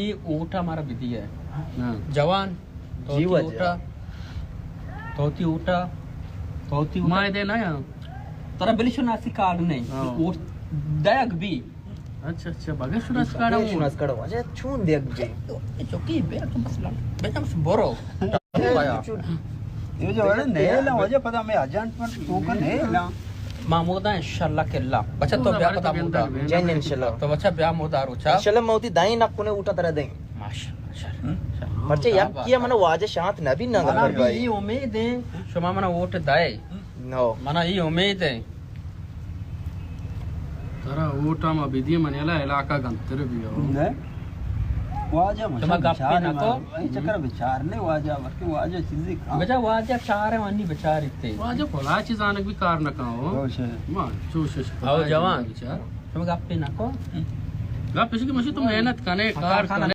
اے اوٹا مارا بدیئے۔ ہاں۔ جوان، تو جی وتی واجہ۔ اوٹا، تو وتی اوٹا، تو وتی اوٹا۔ ما دے نہ یا۔ ترا بل شناسی کارڈ نہیں۔ ہاں۔ اوٹ دئیگ بی۔ اچھا، اچھا، بغیر شناس کارڈ ہوں۔ شناس کارڈ واجہ چون دئیگ بی؟ اے چکی بے تو بس لڑ۔ بے تو بس برو۔ یہ جو ہے نا، نہیں لا واجہ، پتہ میں ایجنٹ پر تو کا نہیں لا۔ ما مودا انشاءاللہ کہ اللہ۔ بچہ تو بیا پدا مودا۔ جن انشاءاللہ۔ تو بچہ بیا مودا روچا۔ انشاءاللہ ما وتی دائیں نک کنے اوٹا ترا دیں۔ ماشاءاللہ، ماشاءاللہ۔ پرچہ یک کیا من واجہ شانت نبی نہ منا بھی بھائی۔ یہ امید ہے، شما منا ووٹ دائے۔ نو۔ منا یہ امید ہے۔ ترا ووٹ ہم بدی من الا علاقہ گنتر بیا۔ نے؟ واجہ شما مشا گپے بچار نہ کو۔ اے چکر بچار نے واجہ، بلکہ واجہ چیزی کھا۔ بچا واجہ چار ہے وانی بچار اتے۔ واجہ پلا چیزانک بھی کار نہ کھاؤ۔ ما چوشش او جوان۔ بچار۔ شما گپے نہ کو۔ گپ اسی کہ مشی تو محنت کنے، کار کنے۔